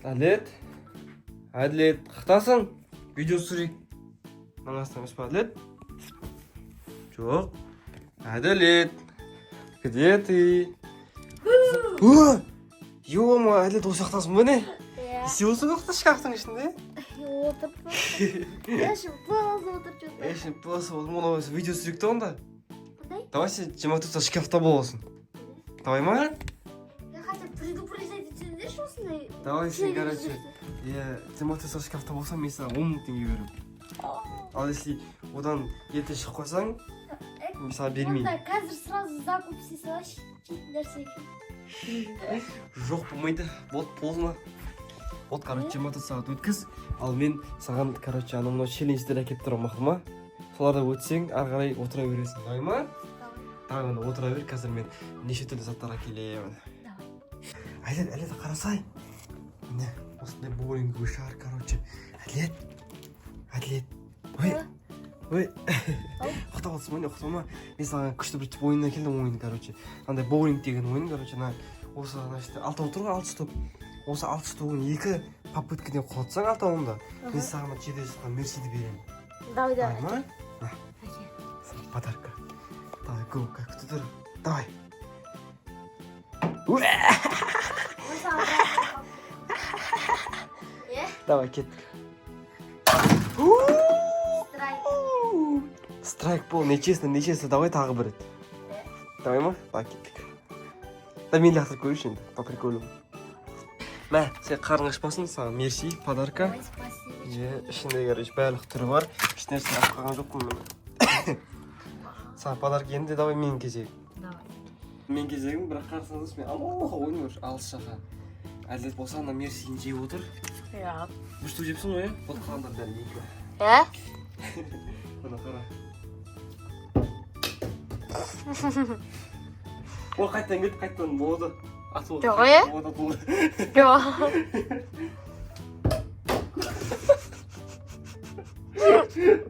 Әділет, Әділет, қаяқтасың? Видео түсірейік. Мынаның астына емес па, Әділет? Жоқ. Әділет, где ты? Ё-моё, Әділет, осы жақтасың ба, не? Иә. Не істеп отырсың ол шкафтың ішінде? Отырып просто. Ішім басып отыр что-то. Ішім басып отыр. Мұны видео түсірейік та онда. Қандай? Давай, сен 24 сағат шкафта боласың. Давай ма? Я хотя бы предупреждать етсеңдерші осындай. Давай сен, челлендж короче, жасап. Иә, 24 сағат шкафта болсаң, мен саған 10 000 теңге беремін. Ал если одан ерте шығып қалсаң, мен саған бермеймін. Онда қазір сразу закуп істей салайыншы жейтін нәрсеге. Жоқ, болмайды. Вот, поздно. Вот, короче, 24 сағат өткіз. Ал мен саған, короче, анау мынау челлендждер әкеліп тұрамын, мақұл ма? Соларда өтсең, ары қарай отыра бересің. Давай ма? Давай. Давай, онда отыра бер, қазір мен неше түрлі заттар әкелемін. Давай. Әділет, Әділет, қарасай. Міне, осындай боулинговый шар, короче. Әділет, Әділет. Ой, ой. Ұйықтап отырсың ба, не, ұйықтама. Мен саған күшті бір ойын әкелдім, ойын, короче. Андай боулинг деген ойын, короче, ана осы, значит, алтау тұр ғой, алты топ. Осы алты тобын екі попыткадан құлатсаң алтауын да, мен саған ана жерде жатқан мерсиді беремін. Давай, Давай давай. ма? Әке. Саған подарка. Давай, го, как күте тұр. Давай. Мен саған. Е? Давай, кеттік. Страйк. Страйк бол, нечестно, нечестно. Давай тағы бір рет. Давай ма? Давай, кеттік. Да, мен лақтырып көрейінші енді, по приколу. Мә, сен қарның ашпасын, саған мерси, подарка. Ой, спасибо. Иә, ішінде, короче, барлық түрі бар. Ешнәрсе алып қалған жоқпын мен. Саған подарок. Енді давай менің кезегім. Давай. Мен кезегім, бірақ қарасаңыз, мен анау ойнап жүр, алыс жаққа. Әділет болса, ана мерсиін жеп отыр. Иә. Бір штук жепсің ғой, иә? Вот, қалғандар бәрі екі. Е? Мына қара. О, қайтадан келді, қайтадан болады. Атуға. Жоқ, иә? Болады атуға. Жоқ.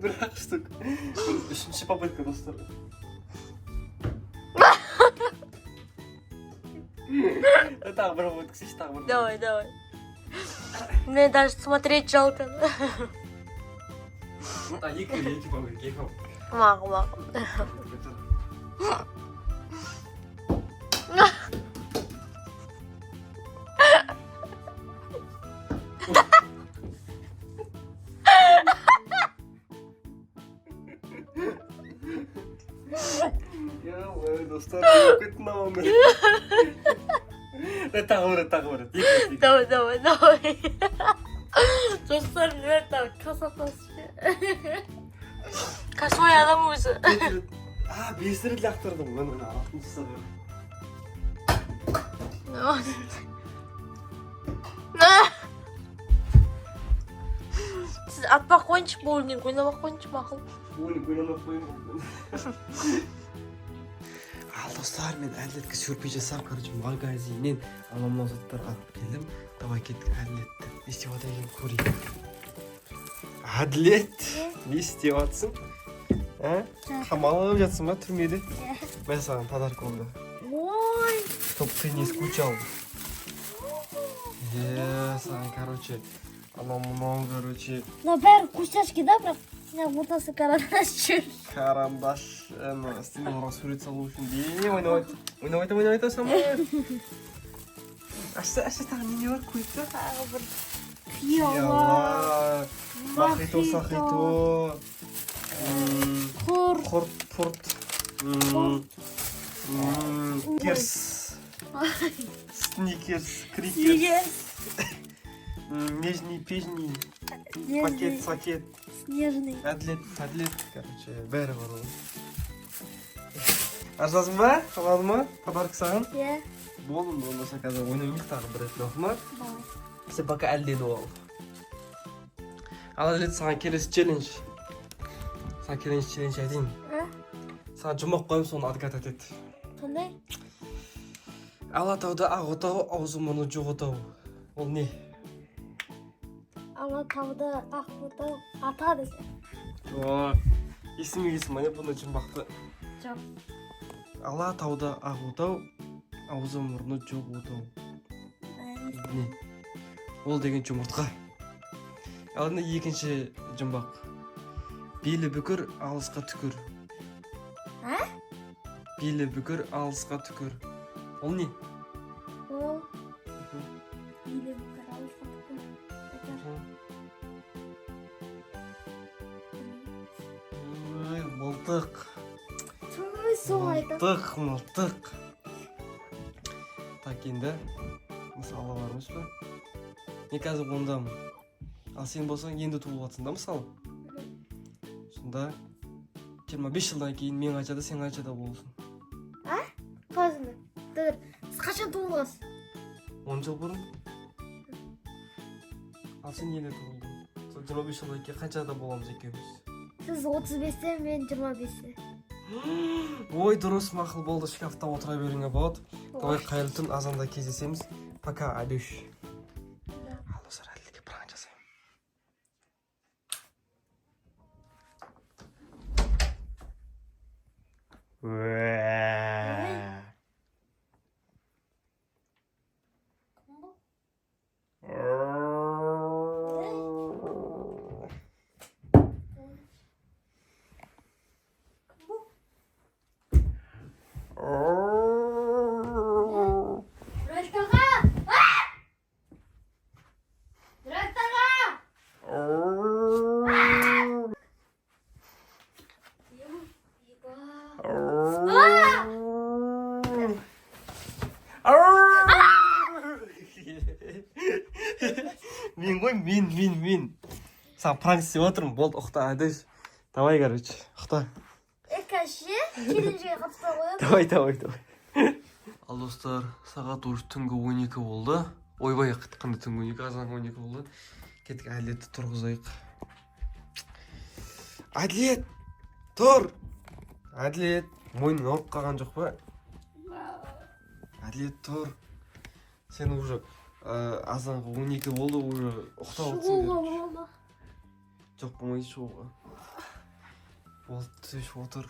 Бір ақ штук. Үшінші попытка, достар. Тағы бір попытка істейші, тағы бір. Давай, давай. Мне даже смотреть жалко. А, екі, екі попытка, екі попытка. Мақұл, мақұл. Ой, достар, болып кеттім мынау. Тағы бір рет, тағы бір рет. Екі рет, екі. Давай, давай, давай. Достар, мен там косатасы. Косой адам өзі. Жеті рет. А, бес рет лақтырдым. Міне, міне, алтыншысы бар. Сіз атпай ақ қойыңызшы, боулинг ойнамай ақ қойыңызшы, мақұл. Боулинг ойнамай ақ қояйын. Ал, достар, мен Әділетке сюрприз жасап, короче, магазиннен анау мынау заттар алып келдім. Давай, кеттік, Әділетті не істеп жатыр екен, көрейік. Әділет, не істеп жатсың? А, қамалып жатсың ба түрмеде? Мә, саған подарок онда. Ой. Чтоб ты не скучал. Е, саған, короче, анау мынау, короче. Мына бәрі вкусняшки да, бірақ мына ортасы карандаш жүр. Карандаш, ана стеналарға сурет салу үшін де. Ойнап айт, ойнап айт, ойнап айтасың ба? Ашса, ашса, тағы не бар, көрейік та. Тағы бір пиала. Пиала, мохито, сахито, Құрт. Құрт, пұрт, керс, сникерс, крикерс, нежный, пежний, пакет, сакет. Снежный. Әділет, әділет, короче, бәрі бар ғой. Ашасың ба? Ұнады ма подарок саған? Иә. Болды, болмаса қазір ойнаймыз тағы бір рет, мақұл ма? Давай. Сен пока әлденіп ал. Ал, Әділет, саған келесі челлендж. Саған келесі челлендж айтайын. А? Саған жұмақ қоямын, соны отгадать ет. Қандай? Алатауда ақ отау, аузы мұрны жоқ отау. Ол не? Алатауда ақ отау, ата десе. Жоқ. Естімегенсің ба, не, бұны, жұмбақты? Жоқ. Алатауда ақ отау, аузы мұрны жоқ отау. Не? Ол деген жұмыртқа. Ал енді екінші жұмбақ. Белі бүкір, алысқа түкір. А? Белі бүкір, алысқа түкір. Ол не? Ол белі бүкір, алысқа түкір. Это Ой, мылтық. Түу, соны айтамын. Мылтық, мылтық. Так, енді мысалы бар емес па? Мен қазір 10-дамын. Ал сен болсаң, енді туылып жатсың да, мысалы. Сонда 25 жылдан кейін мен қаншада, сен қаншада боласың? Қалай? Тұр, сіз қашан туылғансыз? 10 жыл бұрын. Ал сен енді туылдың. Сол 25 жылдан кейін қаншада боламыз екеуміз? Сіз 35-те, мен 25-те. Ой, дұрыс, мақұл, болды, шкафта отыра беруіңе болады. Давай, қайырлы түн, азанда кездесеміз. Пока, адюш. Ал, достар, Әділетке пранк жасаймын. Уә. Кім бұл? Кім бұл? Нұрәлі аға! Нұрәлі аға! Еба. Мен ғой, мен, мен, мен. Саған пранк істеп отырмын. Болды, ұйықта, адюш. Давай, короче, ұйықта. Ше, челленджге қатыспай қоямын. Давай, давай, давай. Ал, достар, сағат уже түнгі 12 болды. Ойбай, қандай түнгі 12, азанғы 12 болды. Кеттік, Әділетті тұрғызайық. Әділет, тұр! Әділет, мойның ауырып қалған жоқ па? Әділет, тұр. Сен уже азанғы 12 болды, уже ұйықтап отырсың. Шығуға бола ма? Жоқ, болмайды шығуға. Болды, түс, отыр.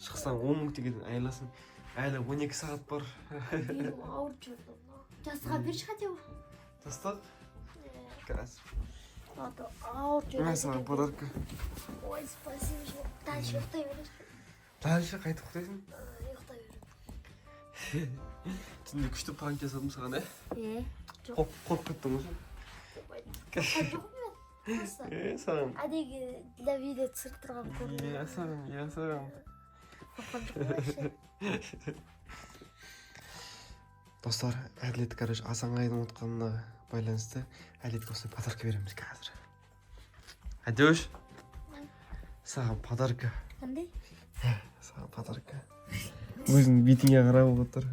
Шықсаң, 10 000 теңгеден айырыласың. Әлі 12 сағат бар. Белім ауырып жүр. Жастыққа берші хотя бы. Жастық? Қазір. А то ауырып жүр. Мә саған подарка. Ой, спасибо. Дальше ұйықтай бересің. Дальше қайтып ұйықтайсың? Ұйықтай беремін. Түнде күшті пранк жасадым саған, ә? Е, жоқ. Қорқып кеттің ғой сен. Жоқ мен. Просто Е, саған. әдейі для видео түсіріп тұрған көрінеді. Иә, саған, иә, саған. Қорыққан жоқпын вообще. Достар, Әділет, короче, азанға дейін ұмытқанына байланысты Әділетке осындай подарка береміз қазір. Әдеуш, саған подарка. Қандай? Саған подарка. Өзің бетіңе қарап отыр.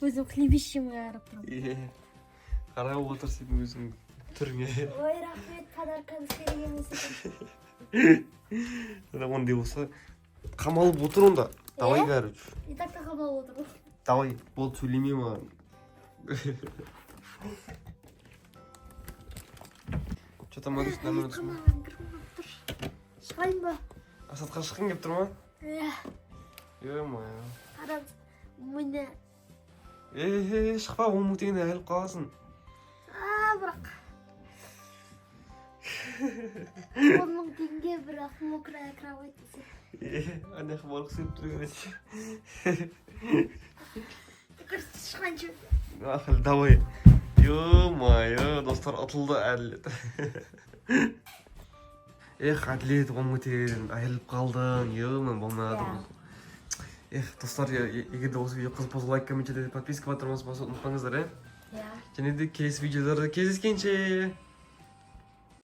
Өзім хлебищемге қарап тұрмын. Е, қарап отыр сен өзің түріңе. Ой, рахмет, подаркаңыз керек емес екен. Ондай болса, қамалып отыр онда. Давай, Е? короче. И так та қамалып отырмын. Давай, болды, сөйлеме маған. Че там, Мадуш, нормально тұрсың ба? Қамалған кіріп тұр. Шығайын ба? Асатқа шыққың келіп тұр ма? Иә. Е-мое. Қараңыз, міне. Е, е, шықпа, 10 000 теңгеден айырылып қаласың. А, бірақ 10 000 теңге, бірақ мокрая кровать десе. Е, ана жаққа барғысы келіп тұр, короче. Короче, шығайыншы. Ақыл, давай. Ё-моё, достар, ұтылды Әділет. Эх, Әділет, 10 000 теңгеден айырылып қалдың. Ё-моё, болмай жатыр бұл. Эх, достар, егер де осы видео қызық болса, лайк, коммент және де подписка батырмасын басуды ұмытпаңыздар, е? Иә. Және де келесі видеоларда кездескенше.